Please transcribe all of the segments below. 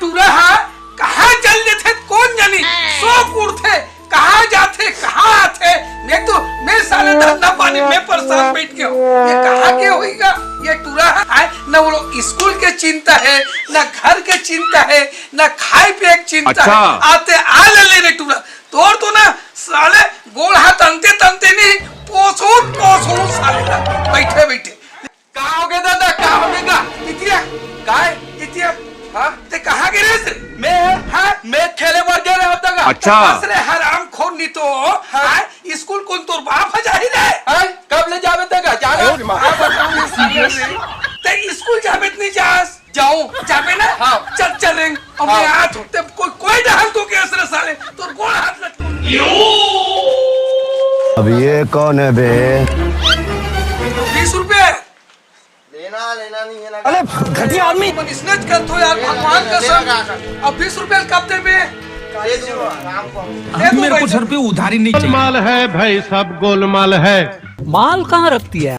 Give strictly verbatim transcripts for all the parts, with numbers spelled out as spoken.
टूरा हा कहाँ चल देथे, कोन जानी, सो उठथे, कहाँ जाथे, कहाँ आथे। मैं तो, मैं साले धंधा पानी में परेशान बैठ गया हूँ। ये कहाँ के होइगा? ये टूरा हा, न वो लोग स्कूल के चिंता है, न घर के चिंता है, न खाए पिए के चिंता है। अच्छा। आते आ ले रे टूरा, तोर तो ना साले गोड़ हाथ तनते तनते नहीं, पोसो पोसो साले ना, बैठे बैठे। का हो गे दादा, का हो गे गा? इतिया, काय? इतिया, हाँ? ते कहाँ गे रेहेस रे? मैं? हाँ? मैं खेले बर गे रहेंव त गा। अच्छा। बस रे हरामखोर, नी तो, हाँ? स्कूल कोन तोर बाप ह जाही रे? हाँ? कब ले जाबे त गा? जाना। अरे माँ। हाँ, बताओ ये serious रे। ते स्कूल जाबे त नहीं जास? जाऊँ। जाबे ना? हाँ। चल, चल रे। अब हाँ। मैं आत हूँ। ते कोई, कोई डहर तो के असर साले, तोर गोड़ हाथ लटकूँ। अब ये कौन है बे? बीस रुपए। लेना, लेना नहीं है ना। अरे घटिया आदमी। मन इसने करत हो यार, भगवान कसम। अब बीस रुपए कब देबे? दे दूंगा, आराम को। दे दूं मेरे को भाई। सर पे उधारी नहीं चाहिए। गोलमाल है भाई, सब गोलमाल है। माल कहाँ रखती है?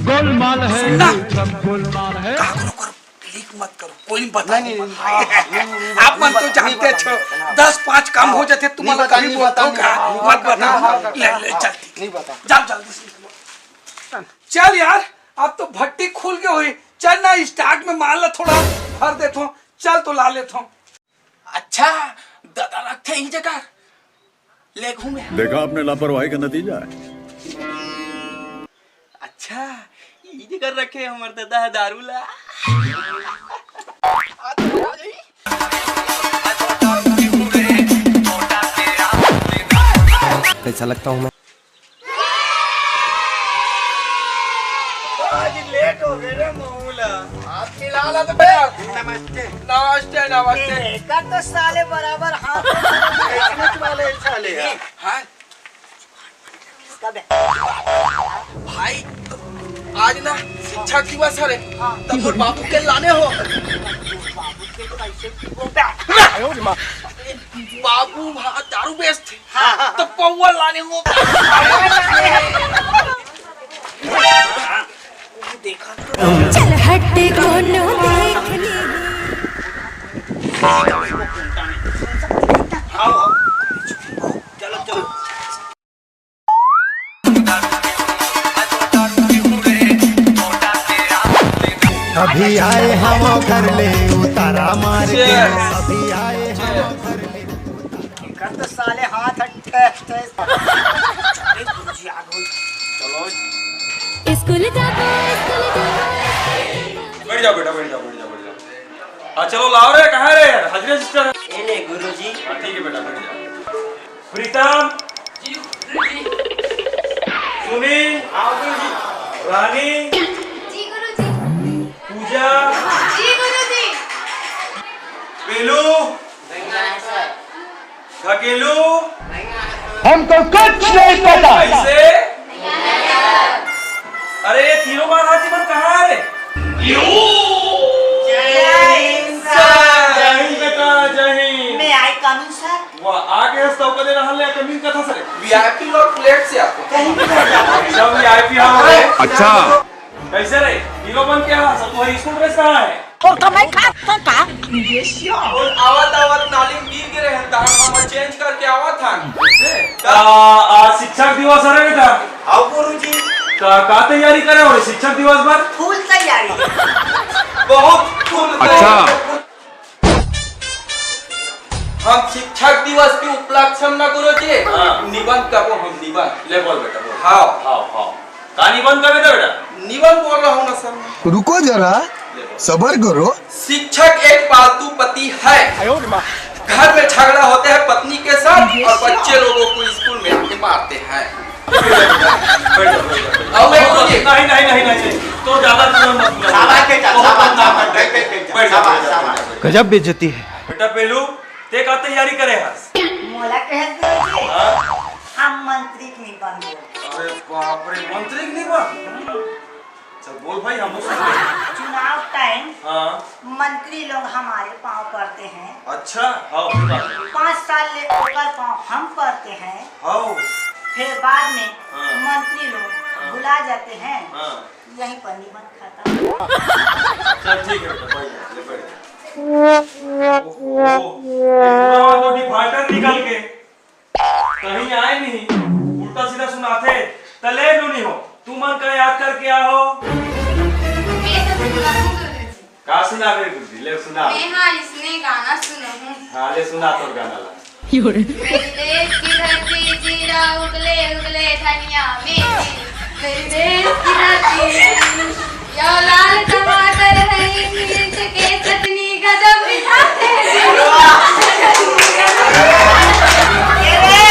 गोलमाल है, सुनना। सब गोलमाल है। कहा करो, करो, leak मत करो, कोई बता नहीं, नहीं, नहीं, हाँ, हाँ, नहीं, नहीं, आप मन तो जानते हो, दस पाँच काम हो जाते, तुम्हारा कभी बोलता हूँ क्या? मत बता। ले, ले, चल, ठीक है। नहीं बता। जाओ जल्दी से। चल यार, अब तो भट्टी खुल के हुई। चल ना, स्टॉक में माल ला थोड़ा भर देथों। चल तो ला लेथों। अच्छा, दादा रखथे ही जगह। ले घूमे। देखा आपने लापरवाही का नतीजा है। अच्छा, ई जगह रखे हमर दादा ह दारू ला। कैसा लगता हूँ मैं? आज लेट हो गए रे मामूला। आपकी लाला तो नमस्ते। नमस्ते, नमस्ते। एकर तो साले बराबर हाथ। किस्मत वाले साले हैं। हाँ। कब है? भाई, आज ना शिक्षक दिवस हरे। हाँ। तब मोर बाबू के लाने हो। बाबू के तो ऐसे बोलता। बाबू वहाँ दारू बेचथे। हाँ, हाँ। तो पौवा लाने हो। देखा तो। चल हट कोनो देख ले। आओ, आओ। चलो, चलो। अभी आए हम घर ले उतारा मार के। अभी आए हम घर ले। एकर तो साले हाथ हट। अरे गुरुजी आ गए। चलो। स्कूल जाबो, स्कूल जाबो। बैठ जाओ बेटा, बैठ जाओ, बैठ जाओ, बैठ जाओ। हाँ, चलो, लाओ रे, कहाँ रे? हाजिरी रजिस्टर है। ये ले गुरुजी। हाँ, ठीक है बेटा, बैठ जाओ। प्रीतम। जी, गुरुजी। सुनील। हाँ, गुरुजी। रानी। जी, गुरुजी। पूजा। जी, गुरुजी। पेलू। ढकेलू। हमको कुछ नहीं पता। कैसे? अरे, ये तीनों बार हाथी मन कहाँ है रे? जय हिंद सर। जय हिंद बेटा, जय Hind. May I come in, sir? वाह, आ गए हस तो कदे रहल ले कमीन कथा सरे। वीआईपी लोग प्लेट से आपको। कहीं भी बैठ जाओ। अच्छा, वीआईपी हाँ रे। अच्छा। कैसे रे? हीरो बन के आ, सब तुम्हारी स्कूल ड्रेस कहाँ है? और तो मैं खा तो था। और आवत आवत नाली में गिर गिरे हैं, तहां हम चेंज करके आवत हन। कैसे? आ, आज शिक्षक दिवस हरे बेटा। आओ गुरुजी। का, का तैयारी करे हो शिक्षक दिवस बर? फुल तैयारी। बहुत फुल अच्छा। तैयारी। हम शिक्षक दिवस के उपलक्ष्य में ना गुरुजी, हाँ। निबंध करबो हम निबंध। ले बोल बेटा, बोल। हाँ। हाँ, हाँ। का निबंध करबे त बेटा? निबंध बोल रहा हूँ ना सर मैं। रुको जरा, ले बोल। सबर करो। शिक्षक एक पालतू पति है। घर में झगड़ा होते हैं पत्नी के साथ और बच्चे लोगों को स्कूल में आके मारते हैं। बैठ जाओ, बैठ जाओ। अब मैं बोलूँ जी। नहीं, नहीं, नहीं, नहीं, नहीं। तो ज्यादा तुरंत मत बोलो। शाबाश बेटा, बहुत शाबाश, बदनाम शाबाश, करते हैं। बैठ, बैठ, बैठ, बैठ जाओ, शाबाश, बैठ जाओ, शाबाश। बैठ जाओ। गजब बेइज्जती है। बेटा पेलू, ते का तैयारी करे हस? मोला कहत गुरुजी, हाँ? हम मंत्री के निबंध बोल। अरे बाप रे, मंत्री के निबंध? चल बोल भाई, हम लोग सुन रहे हैं। चुनाव टाइम हाँ। मंत्री लोग हमारे पाँव पड़ते हैं। अच्छा, हाँ, सही बात है। पाँच साल ले ओकर पाँव हम पड़ते हैं। हाँ। फिर बाद में हाँ। मंत्री लोग हाँ। भुला जाते हैं। हाँ। यहीं पर निबंध खत्म। चल ठीक है बेटा, बढ़िया, ले बढ़िया। ओहो, ये पूरा तो डिफाल्टर निकल के कहीं आए नहीं, उल्टा सीधा सुनाथे। त ले नोनी हो, तुमन का याद करके आहो। मैं तो सुनाहूँ गुरुजी। का सुनाबे गुरुजी? ले सुना। मैं हाँ इसने गाना सुनाहूँ। हाँ, ले सुना तोर गाना ला। मेरी देश की धरती जीरा उगले उगले धनिया मेरी, मेरी देश की धरती। यो लाल टमाटर है मिर्च के चटनी गजब मिठाते हैं। ए, ए,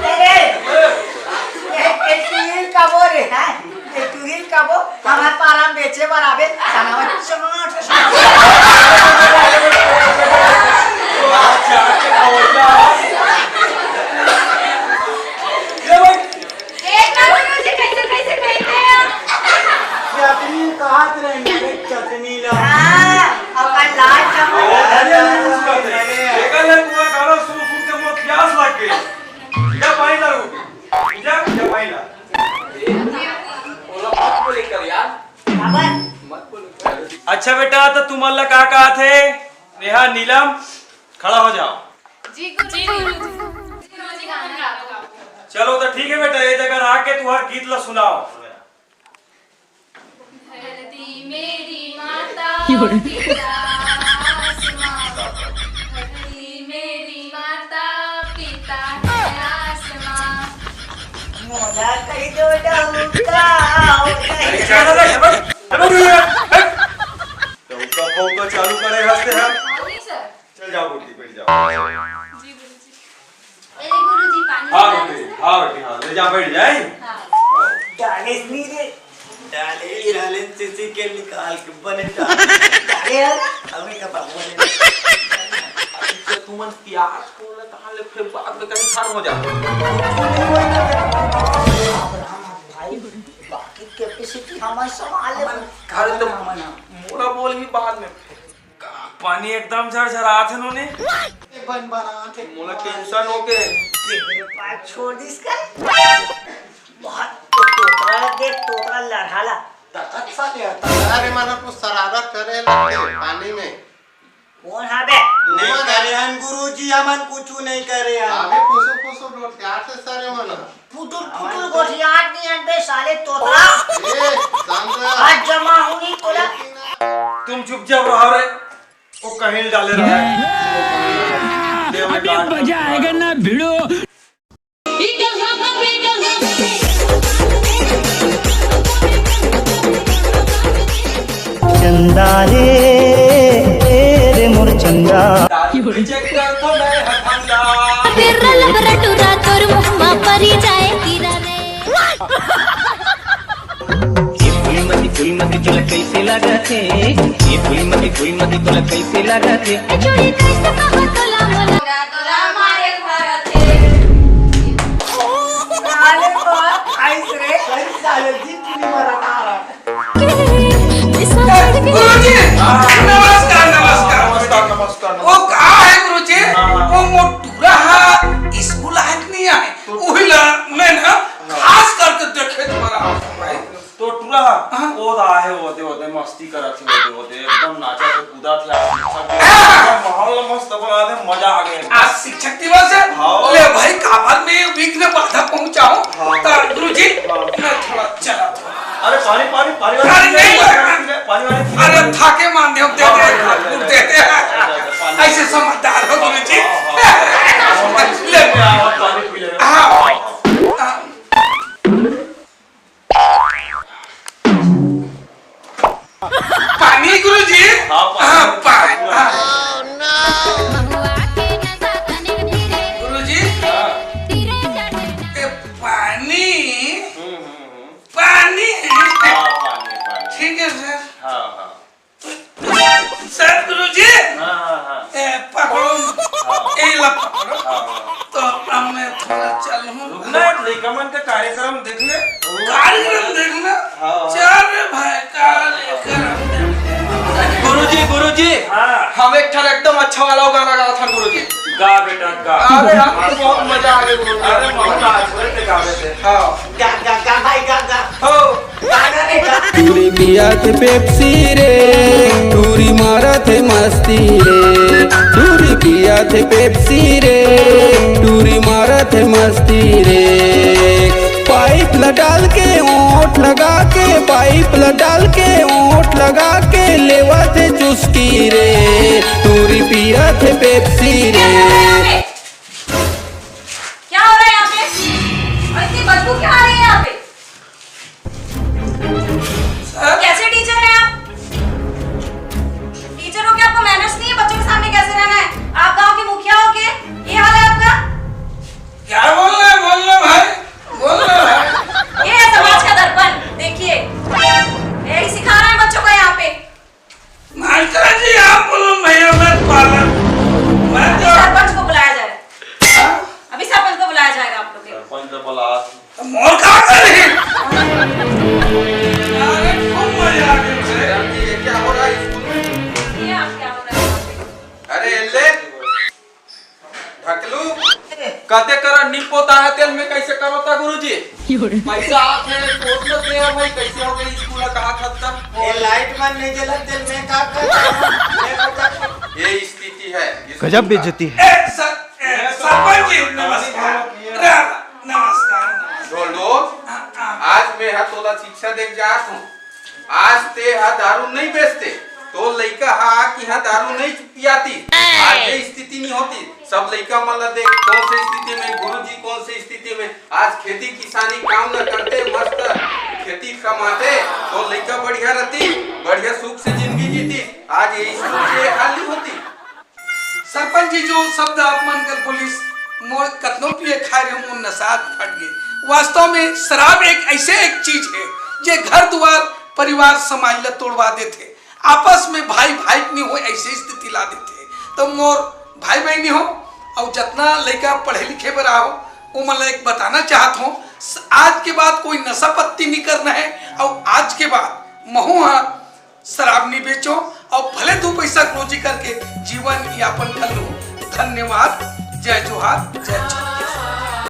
ए, ए, ए, टुरी कबो रे, हैं? ए, टुरी कबो, हमार पारा में बेचे बर आबे, सनावा चाट। ये भाई, देख ना गुरुजी, कैसे, कैसे कहते हैं आप। चटनी कहत रहे, मेरे चटनी ला। हाँ, अपन लाल टमाटर। अरे, अरे, अरे, अरे। एकर ले पूरा गाना सुन, सुन के मोर प्यास लग गई। जा पानी ला, रुक। जा, जा पानी ला। ओला मत बोले कर यार। काबर? मत बोले कर। अच्छा बेटा, तो तुमन ला का कहा थे? नेहा, नीलम, खड़ा हो जाओ। जी गुरुजी। गुरुजी, गाना गाओ। चलो तो ठीक है बेटा, ये जगह आके तुहार गीत ला सुनाओ। धरती मेरी माता, पिता आसमां। धरती मेरी माता, पिता है आसमां। मोला कही दो डहुका, ओ कही अरे, क्या कर रहा है? हट, हट, हट, हट। डहुका फहुका चालू करे हंसते हैं। नहीं सर। चल जाओ, गुड्डी, बैठ जाओ। जी गुरुजी। ए गुरुजी, पानी हाँ पिला बेटी, दो। हाँ बेटी, हाँ, ले जा, बैठ जाए। हाँ। हाँ। डाले नहीं रे। डाले ही डाले, सीसी के निकाल के बने डाले। डाले यार। अबे का बाबू ने। अच्छा, तुमन प्यास को ले, ताले फिर बाद में कहीं ठार हो जा। भाई, बाकी कैपेसिटी हमारे संभाले। अरे तो मोला बोल ही बाद में। पानी एकदम झरझरात हे नोनी। ए बन बनात हे। मोला टेंशन हो गे। तेरे पास छोड़ दिस का? बहुत तोतरा देख, तोतरा लड़ाला। ताकत सा ले आता। अरे माना कुछ शरारत करे लगते पानी में। कौन हा बे? नहीं करे हन गुरुजी, हमन कुछ नहीं करे हन। अबे फुसु फुसु डोटियात हे सारे मन। फुटुर फुटुर गोठियात नहीं हन बे साले तोतरा। ए, शांत रह। आज जमा होनी तोला। तुम चुपचाप रहो रे। वो कहीं डाले रहे। अभी मजा आएगा ना भिड़ो। चंदा रे, ए रे मोर चंदा। दारू पीछे कर तो मैं हथंगा। तेरा लबरा टुरा तोर मुंह मा परी जाए कीरा रे। ये फूलमती, फूलमती तोला कैसे लागत हे? ये फूलमती, फूलमती तोला कैसे लागत हे? ए छोड़ी कैसे कहो तोला मोला? तोला मारे भारत हे। साले बात आइस रे। सही साले जी, पूरी मरा तारा। गुरुजी, नमस्कार, नमस्कार। नमस्कार, नमस्कार, नमस्कार। वो का हे गुरुजी? हाँ, हाँ। वो मोटूरा हा, स्कूल आए कि नहीं आए? तो उही ला मैं ना हाँ। खास करके देखे तुम्हारा हाथ भाई। तो टूरा, हाँ। वो तो आहे, वो दे, वो दे, मस्ती करत हे, वो दे, वो दे, एकदम नाचा थे, कूदा थे, सब हाँ। माहौल मस्त बना दे, मजा आ गया। आज शिक्षक दिवस है। हाँ। ले भाई, काबर में विघ्न बाधा पहुंचाओ। हाँ। तो गुरुजी, हाँ। मैं थोड़ा चला था। अरे पानी, पानी, पानी वाला अरे पी ले, नहीं, पानी वाला पी ले, पानी वाला पी ले। अरे थाके मान दे, दे दे, हाँ, हाँ, हाँ, दे दे। हाँ, हाँ, हाँ, पानी। ऐसे समझदार हो गुरुजी। हाँ, हाँ, हाँ। ले। हाँ, पानी पी ले। हाँ। हाँ। पानी गुरुजी? हाँ, पानी। हाँ, पानी। हाँ। गुरुजी? हाँ। ए, पानी? हम्म, हम्म, हम्म। पानी? हाँ, पानी, पानी। ठीक है सर। हाँ, हाँ। सर गुरुजी, हाँ, हाँ, हाँ। ए, पकड़ो। हाँ। ए, ला पकड़ो। हाँ, हाँ। तो अब मैं थोड़ा चल हूँ। रुकना है, लइका मन का कार्यक्रम देख ले। कार्यक्रम देखना? हाँ, हाँ। चल रे भाई, कार्यक्रम देखना। गुरुजी, गुरुजी, हाँ। हम एक ठन एकदम अच्छा वाला गाना गावत हन गुरुजी। गा बेटा, गा। अरे यार, बहुत मजा आ गया गुरुजी। अरे मोहन आज भर के गावे थे। हाँ। गा, गा, गा भाई, गा, गा। हो। गा, गा रे, गा। टूरी पिया थे पेप्सी रे, टूरी मारा थे मस्ती रे, टूरी पिया थे पेप्सी रे, टूरी मारा थे मस्ती रे। पाइप ला डाल के ओंठ लगा के, पाइप ला डाल के ओंठ लगा के लेवा थे चुस्की रे, टूरी पिया थे पेप्सी रे। क्या हो रहा है यहाँ पे? और इतनी बदबू क्यों आ रही है यहाँ पे? सर? कैसे टीचर हैं आप? टीचर हो के आपको मैनर्स नहीं है? बच्चों के सामने कैसे रहना है? आप गांव के मुखिया हो के ये हाल है आपका? क्या बोल रहे हैं? बोल रहे भाई, बोल रहे भाई। ये है समाज का दर्पण, देखिए, यही सिखा रहे हैं बच्चों को यहाँ पे। मास्टर जी, आप बोलो, भैया, मैं पालन। मैं तो सरपंच को बुलाया जाए। हाँ? अभी सरपंच को बुलाया जाएगा आप लोग के। सरपंच तो बोला। तो मोर का करी? अरे, खूब मजा आ गया। मैडम जी, ये क्या हो रहा है स्कूल में? ये आप क्या हो रहा है यहाँ पे? अरे, एल्ले, ढकलू, कते करा नीम पोता है तेल में, कैसे करो था गुरुजी? पैसा आप मेरे कोट में दे भाई, कैसे हो गई स्कूल का खत्ता? ये लाइट मन नहीं जला, तेल में का कर? ये स्थिति है, ये गजब स्कूल का। बेइज्जती है। ए, सर, ए, सरपंच जी, नमस्कार। राम, नमस्कार, नमस्कार। ढोलडो, हाँ, हाँ। आज मैं हा तोला शिक्षा देख जात हूँ। आज ते हा दारू नहीं बेचते, तो लइका हा कि हा दारू नहीं पियाती, आज ये स्थिति नहीं होती। सब लइका मन ला देख, कौन सी स्थिति में गुरुजी, कौन सी स्थिति में। आज खेती किसानी काम न करते, मस्त खेती कमाते, तो लइका बढ़िया रहती, बढ़िया सुख से जिंदगी जीती। आज ये स्कूल के हाल नहीं होती। सरपंच जी, जो शब्द आप मन कर बोलिस, मोर कतनो पिए खाए रहे, मोर नसा फट गए। वास्तव में शराब एक ऐसे एक चीज है, जे घर दुआर, परिवार, समाज ला तोड़वा देथे। आपस में भाई भाई के नहीं होए, ऐसे स्थिति ला देथे। तो मोर भाई बहनी हो, और जितना लइका पढ़े लिखे बर आओ, वो मन ला एक बताना चाहत हूँ, स-, आज के बाद कोई नशा पत्ती नहीं करना है, और आज के बाद महू हा शराब नहीं बेचो, और भले दो पैसा रोजी करके जीवन यापन कर लो। धन्यवाद। जय जोहार, जय छत्तीसगढ़।